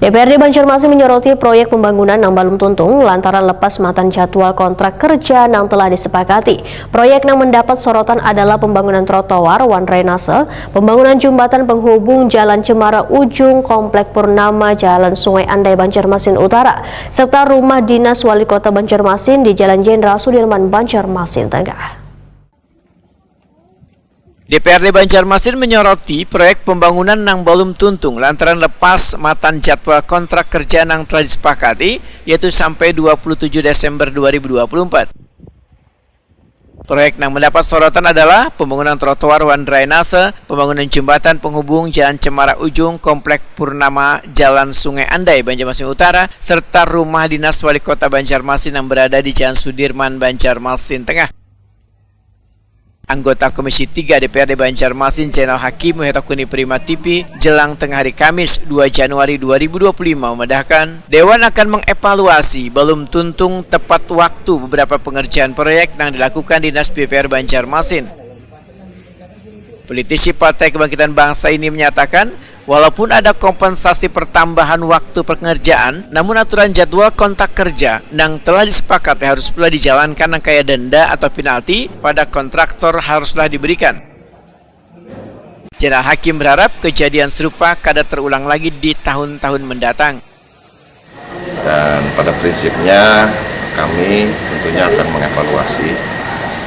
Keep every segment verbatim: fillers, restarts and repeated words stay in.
D P R D Banjarmasin menyoroti proyek pembangunan nang balum tuntung lantaran lepas matan jadwal kontrak kerja nang telah disepakati. Proyek nang mendapat sorotan adalah pembangunan trotoar wan drainase, pembangunan jembatan penghubung Jalan Cemara Ujung, Komplek Purnama, Jalan Sungai Andai Banjarmasin Utara, serta rumah dinas Wali Kota Banjarmasin di Jalan Jenderal Sudirman Banjarmasin Tengah. D P R D Banjarmasin menyoroti proyek pembangunan nang balum tuntung lantaran lepas matan jadwal kontrak kerja nang telah disepakati, yaitu sampai dua puluh tujuh Desember dua ribu dua puluh empat. Proyek nang mendapat sorotan adalah pembangunan trotoar wan drainase, pembangunan jembatan penghubung Jalan Cemara Ujung, Komplek Purnama, Jalan Sungai Andai, Banjarmasin Utara, serta rumah dinas Wali Kota Banjarmasin yang berada di Jalan Sudirman, Banjarmasin Tengah. Anggota Komisi tiga D P R D Banjarmasin Zainal Hakim wahetakuni Prima T V jelang tengah hari Kamis dua Januari dua ribu dua puluh lima memadahkan, Dewan akan mengevaluasi balum tuntung tepat waktu beberapa pengerjaan proyek nang dilakukan Dinas P U P R Banjarmasin. Politisi Partai Kebangkitan Bangsa ini menyatakan, walaupun ada kompensasi pertambahan waktu pengerjaan, namun aturan jadwal kontrak kerja nang telah disepakati harus pula dijalankan nang kaya denda atau penalti pada kontraktor haruslah diberikan. Zainal Hakim berharap kejadian serupa kada terulang lagi di tahun-tahun mendatang. Dan pada prinsipnya kami tentunya akan mengevaluasi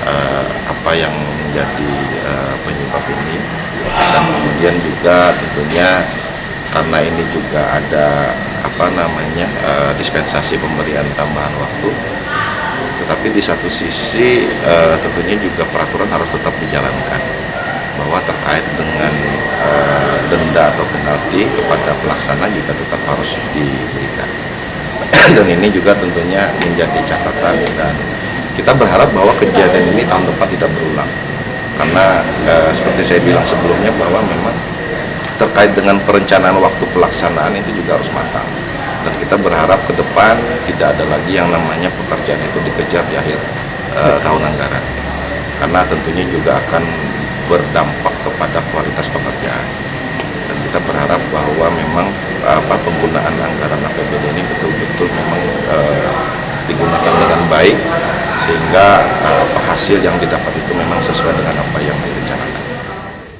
uh, apa yang menjadi uh, penyebab ini, dan kemudian juga tentunya karena ini juga ada apa namanya uh, dispensasi pemberian tambahan waktu, tetapi di satu sisi uh, tentunya juga peraturan harus tetap dijalankan, bahwa terkait dengan uh, denda atau penalti kepada pelaksana juga tetap harus diberikan. Dan ini juga tentunya menjadi catatan, dan kita berharap bahwa kejadian ini tahun depan tidak berulang, karena uh, seperti saya bilang sebelumnya bahwa memang terkait dengan perencanaan waktu pelaksanaan itu juga harus matang, dan kita berharap ke depan tidak ada lagi yang namanya pekerjaan itu dikejar di akhir uh, tahun anggaran, karena tentunya juga akan berdampak kepada kualitas pekerjaan. Dan kita berharap bahwa memang apa penggunaan anggaran A P B D ini betul-betul memang uh, digunakan dengan baik, sehingga uh, hasil yang didapat itu memang sesuai dengan apa yang direncanakan.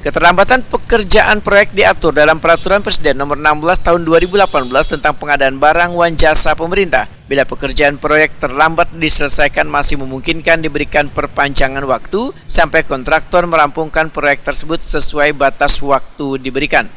Keterlambatan pekerjaan proyek diatur dalam Peraturan Presiden Nomor enam belas Tahun dua ribu delapan belas tentang Pengadaan Barang wan Jasa Pemerintah. Bila pekerjaan proyek terlambat diselesaikan, masih memungkinkan diberikan perpanjangan waktu sampai kontraktor merampungkan proyek tersebut sesuai batas waktu diberikan.